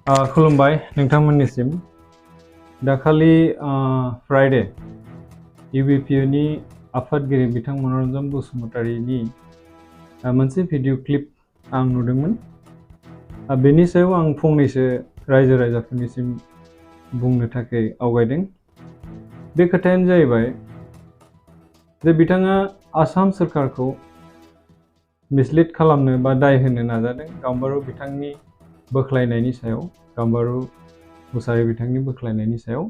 खुलुमबाय नोंथांमोननिसिम दाखालि फ्राइडे UBPनि आफादगिरि बिथां मनरन्जन बसुमतारीनि मोनसे भिडिअ क्लिप आं नुदोंमोन। बेनि सायाव आं फंनैसो रायजो राजाफोरनिसिम बुंनो थाखाय आवगायदों। बे खोथायानो जाहैबाय जे बिथाङा आसाम सोरखारखौ मिसलिड खालामनो बा दाय होनो नाजादों गाम्बारू बिथांनि बोख्लायनायनि सायाव, गाम्बारू मुसाहारि बिथांनि बोख्लायनायनि सायाव।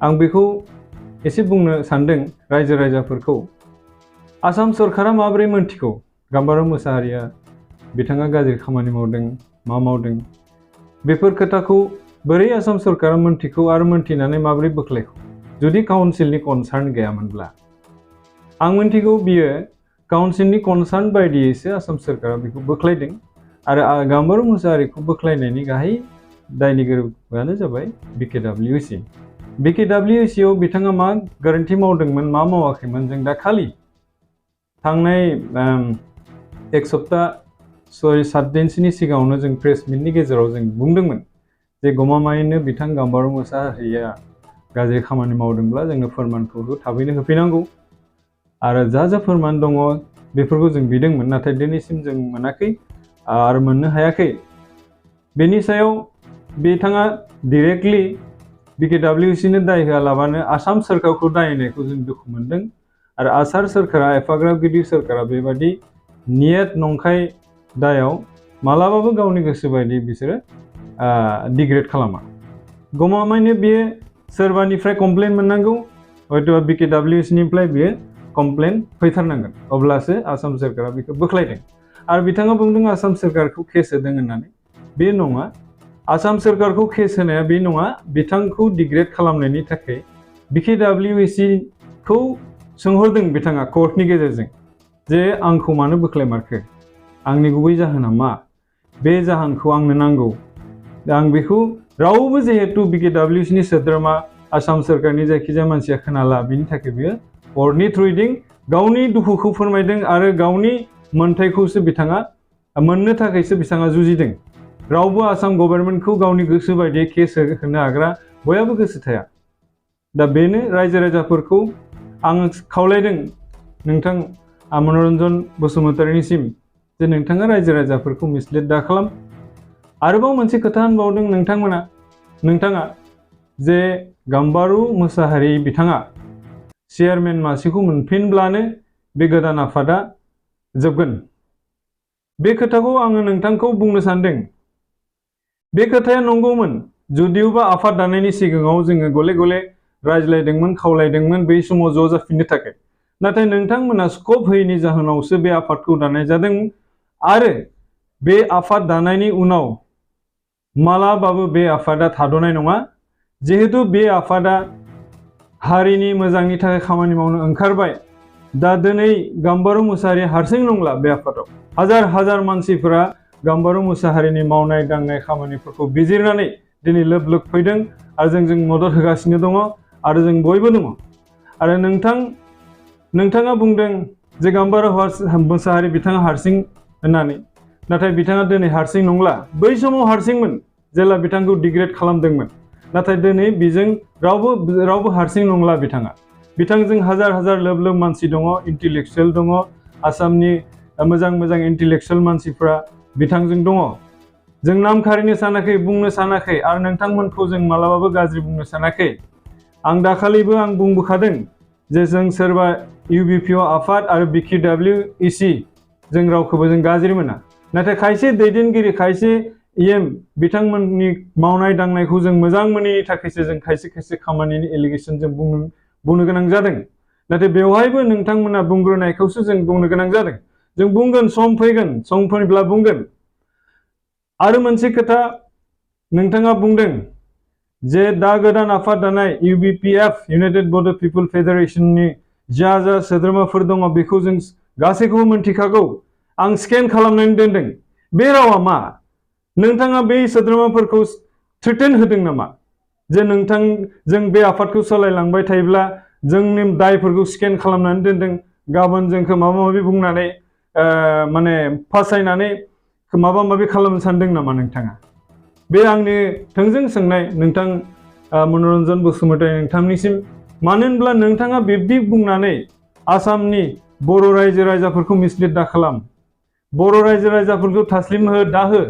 आं बेखौ एसे बुंनो सानदों रायजो राजाफोरखौ। आसाम सरकारा माबोरै मोनथिगौ गाम्बारू मुसाहारिया बिथाङा गाज्रि खामानि मावदों, मा मावदों, बेफोर खोथाखौ बोरै आसाम सरकारा मोनथिगौ आरो मोनथिनानै माबोरै बोख्लायखौ जुदि काउन्सिलनि कनसार्न गैयामोनब्ला। आं मोनथिगौ बियो काउन्सिलनि कनसार्न बायदियैसो आसाम सरकारा बेखौ बोख्लायदों आरो गाम्बारू मुसाहारिखौ बोख्लायनायनि गाहाय दायनिगिरियानो जाबाय BKWC। BKWC आव बिथाङा मा गोरोन्थि मावदोंमोन, मा मावाखैमोन, जों दाखालि थांनाय एक सप्ता 6-7 दिनसोनि सिगाङावनो जों प्रेस मिटनि गेजेराव जों बुंदोंमोन जे गमामायैनो बिथां गाम्बारू मुसाहारिया गाज्रि खामानि मावदोंब्ला जोंनो फोरमानखौ थाबैनो होफैनांगौ आरो जा फोरमान दङ बेफोरखौ जों बिदोंमोन, नाथाय दिनैसिम जों मोनाखै आरो मोननो हायाखै। बेनि सायाव बिथाङा डाइरेक्टलि BKWC नो दाय होआलाबानो आसाम सोरखारखौ दाय होनायखौ जों दुखु मोनदों आरो आसाम सोरखारा एफाग्राब गिदिर सोरखारा बेबादि नियत नंखाय दायाव मालाबाबो गावनि गोसो बायदि बिसोरो डिग्रेड खालामा। गमामायैनो बियो सोरबानिफ्राय कमप्लेन मोननांगौ, हयथ' BKWC निफ्राय बियो कमप्लेन फैथारनांगोन, अब्लासो आसाम सोरखारा बेखौ बोख्लायदों। आरो बिथाङा बुंदों आसाम सोरखारखौ केस होदों होननानै। बे नङा, आसाम सोरखारखौ केस होनाया बे नङा। बिथांखौ डिग्रेड खालामनायनि थाखाय BKWC खौ सोंहरदों बिथाङा कर्टनि गेजेरजों जे आंखौ मानो बोख्लायमारखो, आंनि गुबै जाहोना मा, बे जाहोनखौ आंनो नांगौ। आं बेखौ रावबो जिहेतु BKWC नि सोद्रोमा आसाम सोरखारनि जायखिजाया मानसिया खोनाला, बिनि थाखाय बियो कर्टनि थ्रुयैजों गावनि दुखुखौ फोरमायदों आरो गावनि मोनथायखौसो बिथाङा मोननो थाखायसो बिथाङा जुजिदों। रावबो आसाम गभर्नमेन्टखौ गावनि गोसो बायदियै केस होनो हाग्रा बयहाबो गोसो थाया। दा बेनो रायजो राजाफोरखौ आं खावलायदों नोंथां मनरन्जन बसुमतारीनिसिम जे नोंथाङा रायजो राजाफोरखौ मिसलिड दा खालाम। आरोबाव मोनसे खोथा होनबावदों नोंथाङा जे गाम्बारू मुसाहारि बिथाङा चेयारमेन मासिखौ मोनफिनब्लानो बे गोदान आफादा जोबगोन। बे खोथाखौ आङो नोंथांखौ बुंनो सानदों, बे खोथाया नंगौमोन जुदियोबा आफाद दानायनि सिगाङाव जोङो गले गले रायज्लायदोंमोन, खावलायदोंमोन बै समाव ज' जाफिननो थाखाय। नाथाय नोंथांमोना स्कप होयैनि जाहोनावसो बे आफादखौ दानाय जादों आरो बे आफाद दानायनि उनाव मालाबाबो बे आफादा थाद'नाय नङा। जिहेतु बे आफादा हारिनि मोजांनि थाखाय खामानि मावनो ओंखारबाय। दा दिनै गाम्बारू मुसाहारि हारसिं नंला, बे आफादाव हाजार हाजार मानसिफोरा गाम्बारू मुसाहारिनि मावनाय दांनाय खामानिफोरखौ बिजिरनानै दिनै लोब लोब फैदों आरो जों मदद होगासिनो दङ आरो जों बयबो दङ। आरो नोंथाङा बुंदों जे गाम्बारू मुसाहारि बिथाङा हारसिं होननानै, नाथाय बिथाङा दिनै हारसिं नंला। बै समाव हारसिंमोन जेला बिथांखौ डिग्रेड खालामदोंमोन, नाथाय दिनै बिजों रावबो हारसिं नंला। बिथांजों हाजार हाजार लोब लोब मानसि दङ, इन्टेलेक्सुयेल दङ, आसामनि मोजां इन्टेलेक्सुयेल मानसिफ्रा बिथांजों दङ। जों नाम खारिनो सानाखै, बुंनो सानाखै आरो नोंथांमोनखौ जों मालाबाबो गाज्रि बुंनो सानाखै। आं दाखालिबो आं बुंबोखादों जे जों सोरबा UBPF आफाद आरो BKWC जों रावखौबो जों गाज्रि मोना। नाथाय खायसे दैदेनगिरि, खायसे बिथांमोननि मावनाय दांनायखौ जों मोजां मोनैनि थाखायसो जों खायसे खामानिनि एलिगेसन जों बुंनो गोनां जादों। नाथाय बेवहायबो नोंथांमोना बुंग्रोनायखौसो जों बुंनो गोनां जादों। जों बुंगोन, सम फैगोन, सम फैब्ला बुंगोन। आरो मोनसे खोथा नोंथाङा बुंदों जे दा गोदान आफाद दानाय UBPF इउनाइटेड बड' पिपल फेडारेशननि जा सोद्रोमाफोर दङ बेखौ जों गासैखौबो मोनथिखागौ। आं स्केन खालामनानै दोनदों। बे रावा मा? नोंथाङा बै सोद्रोमाफोरखौ थ्रेटेन होदों नामा जे जों बे आफादखौ सालायलांबाय थायोब्ला जोंनि दायफोरखौ स्केन खालामनानै दोनदों, गाबोन जोंखौ माबा माबि बुंनानै फासायनानै माबा माबि खालामनो सानदों नामा नोंथाङा? बे आंनि थोंजों सोंनाय नोंथां मनरन्जन बसुमतारी नोंथांनिसिम। मानो होनब्ला नोंथाङा बिब्दि बुंनानै आसामनि बर' रायजो राजाफोरखौ मिसलिड दा खालाम। बर' रायजो राजाफोरखौ थास्लिम दाहो।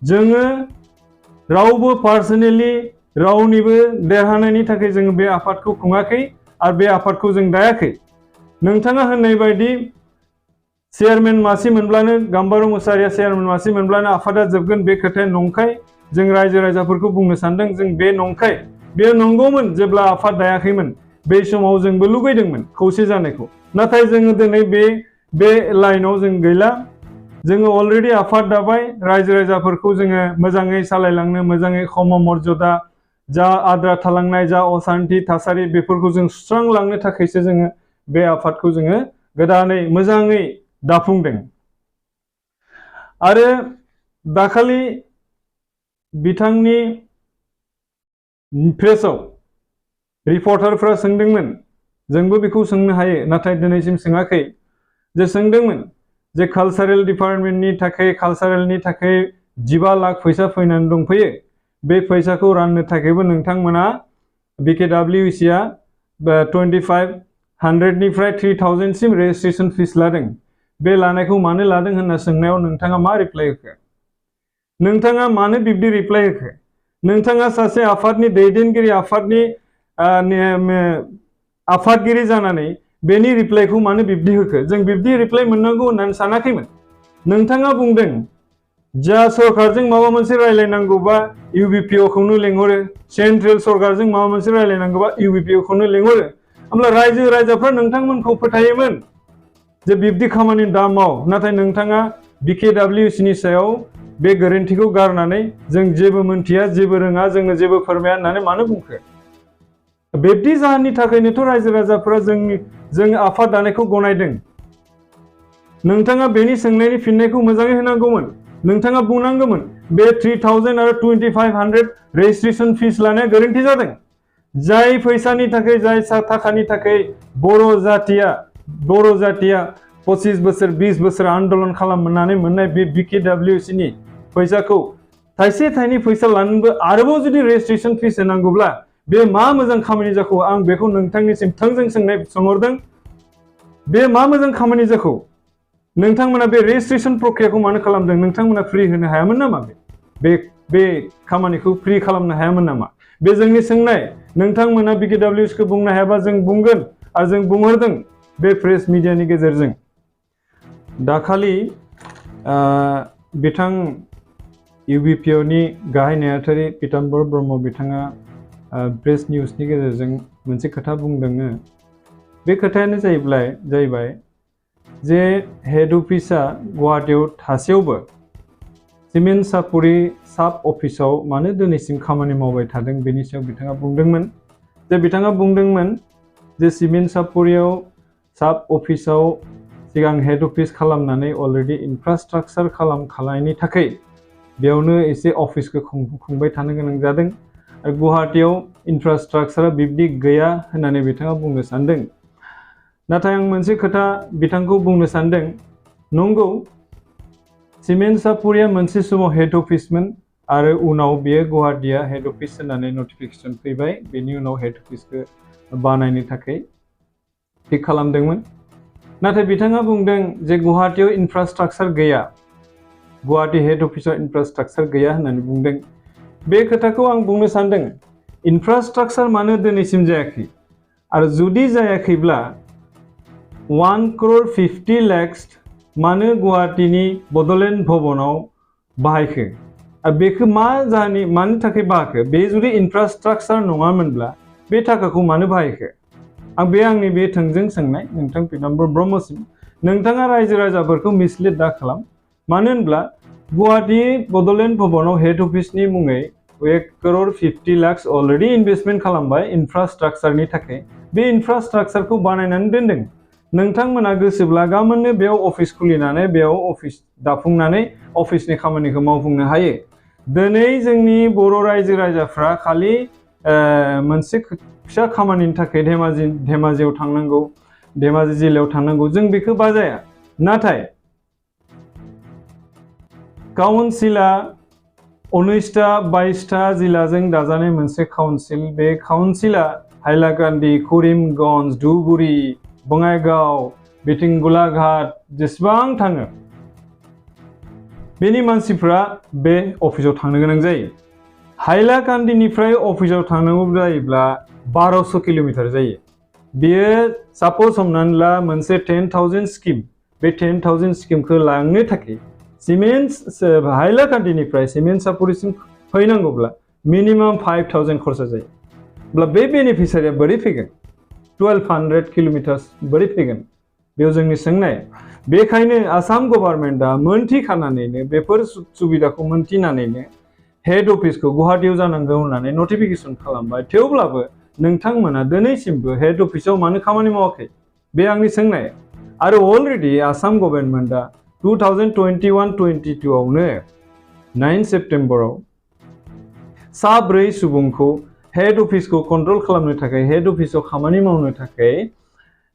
जोङो रावबो पार्सनेलि रावनिबो देरहानायनि थाखाय जोङो बे आफादखौ खुङाखै आरो बे आफादखौ जों दायाखै। नोंथाङा होननाय बायदि चेयारमेन मासि मोनब्लानो गाम्बारु मोसाहारिया चेयारमेन मासि मोनब्लानो आफादा जोबगोन, बे खोथाया नंखाय। जों रायजो राजाफोरखौ बुंनो सानदों जों बे नंखाय। बेयो नंगौमोन जेब्ला आफाद दायाखैमोन बे समाव जोंबो लुगैदोंमोन खौसे जानायखौ। नाथाय जोङो दिनै बे लाइनाव जों गैला। जोङो अलरेडि आफाद दाबाय। रायजो राजाफोरखौ जोङो मोजाङै सालायलांनो, मोजाङै खम मर्यादा जा आद्रा थालांनाय जा असान्थि थासारि बेफोरखौ जों सुस्रांलांनो थाखायसो जोङो बे आफादखौ जोङो गोदानै मोजाङै दाफुंदों। आरो दाखालि बिथांनि प्रेसआव रिपर्टारफ्रा सोंदोंमोन, जोंबो बेखौ सोंनो हायो नाथाय दिनैसिम सोङाखै, जे सोंदोंमोन जे कालचारेल डिपार्टमेन्टनि थाखाय कालचारेलनि थाखाय 12 लाख फैसा फैनानै दंफैयो, बे फैसाखौ राननो थाखायबो नोंथांमोना BKWCआ 2500निफ्राय 3000 सिम रेजिस्ट्रेशन फिस लादों। बे लानायखौ मानो लादों होनना सोंनायाव नोंथाङा मा रिप्लाइ होखो? नोंथाङा मानो बिब्दि रिप्लाइ होखो? नोंथाङा सासे आफादनि दैदेनगिरि, आफादगिरि जानानै बेनि रिप्लाइखौ मानो बिब्दि होखो? जों बिब्दि रिप्लाइ मोननांगौ होननानै सानाखैमोन। नोंथाङा बुंदों जा सरकारजों माबा मोनसे रायलायनांगौबा UBPखौनो लेंहरो, सेन्ट्रेल सरकारजों माबा मोनसे रायलायनांगौबा UBPखौनो लेंहरो। होमब्ला रायजो राजाफ्रा नोंथांमोनखौ फोथायोमोन जे बिब्दि खामानि दा माव। नाथाय नोंथाङा BKWCनि सायाव बे गोरोन्थिखौ गारनानै जों जेबो मोनथिया, जेबो रोङा, जोंनो जेबो फोरमाया होननानै मानो बुंखो? बिब्दि जाहोननि थाखायनोथ' रायजो राजाफ्रा जों आफाद दानायखौ गनायदों। नोंथाङा बेनि सोंनायनि फिननायखौ मोजाङै होनांगौमोन। नोंथाङा बुंनांगौमोन बे 3000 आरो 2500 रेजिस्ट्रेशन फिस लानाया गोरोन्थि जादों। जाय फैसानि थाखाय, जाय थाखानि थाखाय बर' जातिया 25 बोसोर 20 बोसोर आन्दलन खालामनानै मोननाय बे BKWCनि फैसाखौ थाइसे थाइनै फैसा लानोबो आरोबाव जुदि रेजिस्ट्रेशन फिस होनांगौब्ला बे मा मोजां खामानि जाखो? आं बेखौ नोंथांनिसिम थोंजों सोंहरदों। बे मा मोजां खामानि जाखो? नोंथांमोना बे रेजिस्ट्रेशन प्रक्रियाखौ मानो खालामदों? नोंथांमोना फ्रि होनो हायामोन नामा? बे खामानिखौ फ्रि खालामनो हायामोन नामा? बे जोंनि सोंनाय। नोंथांमोना BKWCखौ बुंनो हायाबा जों बुंगोन आरो जों बुंहरदों बे प्रेस मिडियानि गेजेरजों। दाखालि बिथां UBPनि गाहाय नेहाथारि पीताम्बर ब्रह्म बिथाङा प्रेस निउसनि गेजेरजों मोनसे खोथा बुंदोङो। बे खोथायानो जाहैबाय जे हेड अफिसआ गुवाहाटीयाव थासेयावबो सिमेन्ट सापरि साब अफिसाव मानो दिनैसिम खामानि मावबाय थादों बेनि सायाव बिथाङा बुंदोंमोन। बिथाङा बुंदोंमोन जे सिमेन्ट सापरियाव साब अफिसाव सिगां हेड अफिस खालामनानै अलरेडि इनफ्रास्ट्राक्चार खालामखानायनि थाखाय बेयावनो एसे अफिसखौ खुंबाय थानो गोनां जादों। आरो गुवाहाटीयाव इनफ्रास्ट्राक्चारा बिब्दि गैया होननानै बिथाङा बुंनो सानदों। नाथाय आं मोनसे खोथा बिथांखौ बुंनो सानदों, नंगौ सिमेन्ट सापरिया मोनसे समाव हेड अफिसमोन आरो उनाव बेयो गुवाहाटीया हेड अफिस होननानै नटिफिकेसन फैबाय। बेनि उनाव हेड अफिसखौ बानायनो थाखाय थिक खालामदोंमोन। नाथाय बिथाङा बुंदों जे गुवाहाटीयाव इनफ्रास्ट्राक्चार गैया, गुवाहाटी हेड अफिसाव इनफ्रास्ट्राक्चार गैया होननानै बुंदों। बे खोथाखौ आं बुंनो सानदों, इनफ्रास्ट्राक्चार मानो दिनैसिम जायाखै? आरो जुदि जायाखैब्ला 1,50 लाख मानो गुवाहाटीनि बड'लेण्ड भवनाव बाहायखो? आरो बेखौ मानि थाखाय बाहायखो? बे जुदि इनफ्रास्ट्राक्चार नङामोनब्ला बे थाखाखौ मानो बाहायखो? बे आंनि बे थोंजों सोंनाय नोंथां पीताम्बर ब्रह्मसिम। नोंथाङा रायजो राजाफोरखौ मिसलिड दा खालाम। मानो होनब्ला गुवाहाटी बड'लेण्ड भवनाव हेड अफिसनि मुङै 1,50 लाख अलरेडि इनभेस्टमेन्ट खालामबाय इनफ्रास्ट्राक्चारनि थाखाय। बे इनफ्रास्ट्राक्चारखौ बानायनानै दोनदों। नोंथांमोना गोसोब्ला गाबोननो बेयाव अफिस खुलिनानै बेयाव अफिस दाफुंनानै अफिसनि खामानिखौ मावफुंनो हायो। दिनै जोंनि बर' रायजो राजाफ्रा खालि मोनसे फिसा खामानिनि थाखाय धेमाजियाव थांनांगौ, धेमाजि जिल्लायाव थांनांगौ, जों बेखौ बाजाया। नाथाय काउन्सिला 19टा 22टा जिल्लाजों दाजानाय मोनसे काउन्सिल। बे काउन्सिला हाइलाकान्दि, करिमगन्ज, धुबुरी, बङाइगाव, बिथिं गलाघाट जेसेबां थाङो बेनि मानसिफ्रा बे अफिसाव थांनो गोनां जायो। हाइलाकान्दिनिफ्राय अफिसाव थांनांगौ जायोब्ला 1200 किल'मिटार जायो। बेयो साप'ज हमनानै ला मोनसे 10,000 स्किम, बे 10,000 स्किमखौ लांनो थाखाय हाइलाकान्दिनिफ्राय सिमेन्ट सापरिसिम फैनांगौब्ला मिनिमाम 5,000 खरसा जायो। अब्ला बे बेनिफिसियारिया बोरै फैगोन? 1200 किल'मिटार्स बोरै फैगोन? बेयाव जोंनि सोंनाय। बेखायनो आसाम गभर्नमेन्टआ मोनथिखानानैनो बेफोर सुबिदाखौ मोनथिनानैनो हेड अफिसखौ गुवाहाटीयाव जानांगौ होननानै नटिफिकेसन खालामबाय। थेवब्लाबो नोंथांमोना दिनैसिमबो हेड अफिसाव मानो खामानि मावाखै? बे आंनि सोंनाय। आरो अलरेडि आसाम गभर्नमेन्टआ 2021-22 आवनो 9 सेप्टेम्बराव 4 सुबुंखौ हेड अफिसखौ कन्ट्रल खालामनो थाखाय, हेड अफिसाव खामानि मावनो थाखाय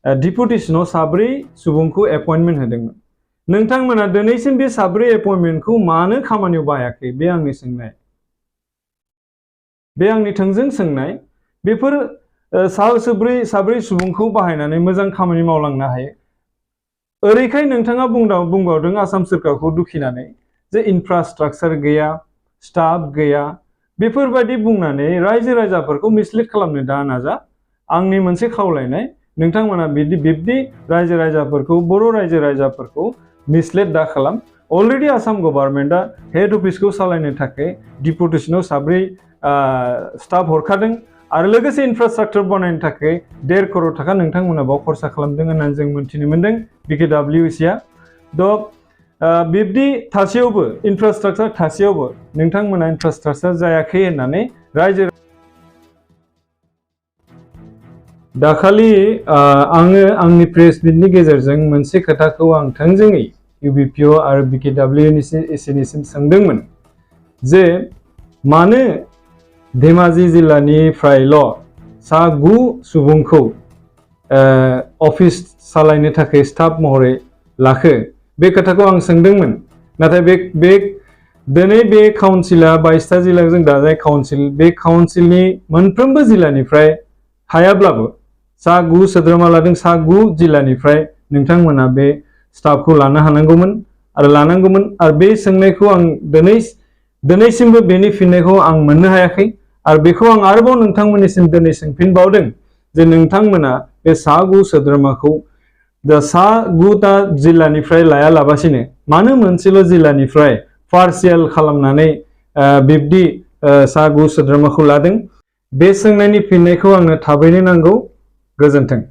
डिपुटेसनाव 4 सुबुंखौ एपइन्टमेन्ट होदोंमोन। नोंथांमोना दिनैसिम बे 4 एपइन्टमेन्टखौ मानो खामानियाव बाहायाखै? बे आंनि सोंनाय। बे आंनि थोंजों सोंनाय। बेफोर 4 सुबुंखौ बाहायनानै मोजां खामानि मावलांनो हायो। ओरैखाय नोंथाङा बुंबावदों आसाम सोरखारखौ दुखिनानै जे इनफ्रास्ट्राक्चार गैया, स्टाफ गैया, बेफोरबायदि बुंनानै रायजो राजाफोरखौ मिसलिड खालामनो दा नाजा। आंनि मोनसे खावलायनाय, नोंथांमोना बिब्दि रायजो राजाफोरखौ, बर' रायजो राजाफोरखौ मिसलिड दा खालाम। अलरेडि आसाम गभर्नमेन्टआ हेड अफिसखौ सालायनो थाखाय डिपुटेसनाव 4 स्टाफ हरखादों आरो लोगोसे इनफ्रास्ट्राक्चार बानायनो थाखाय 1.5 करोड़ थाखा नोंथांमोना बाव खरसा खालामदों होननानै जों मिथिनो मोनदों BKWCआ। बिब्दि थासेयावबो, इनफ्रास्ट्राक्चार थासेयावबो नोंथांमोना इनफ्रास्ट्राक्चार जायाखै होननानै रायजो दाखालि आङो आंनि प्रेस मिटनि गेजेरजों मोनसे खोथाखौ आं थोंजोङै UBPO आरो BKWCनिसिम सोंदोंमोन जे मानो धेमाजि जिल्लानिफ्रायल' 9 सुबुंखौ अफिस सालायनो थाखाय स्टाफ महरै लाखो? बे खोथाखौ आं सोंदोंमोन। नाथाय दिनै बे काउन्सिला 22टा जिल्लाजों दाजानाय काउन्सिल, बे काउन्सिलनि मोनफ्रोमबो जिल्लानिफ्राय हायाब्लाबो 9 सोद्रोमा लादों। 9 जिल्लानिफ्राय नोंथांमोना बे स्टाफखौ लानो हानांगौमोन आरो बे सोंनायखौ आं दिनैसिमबो बेनि फिननायखौ आं मोननो हायाखै। आरो बेखौ आं आरोबाव नोंथांमोननिसिम दिनै सोंफिनबावदों जे नोंथांमोना बे 9 सोद्रोमाखौ 9टा जिल्लानिफ्राय लायालाबासिनो मानो मोनसेल' जिल्लानिफ्राय पार्सियेल खालामनानै बिब्दि 9 सोद्रोमाखौ लादों? बे सोंनायनि फिननायखौ आंनो थाबैनो नांगौ। गोजोन्थों।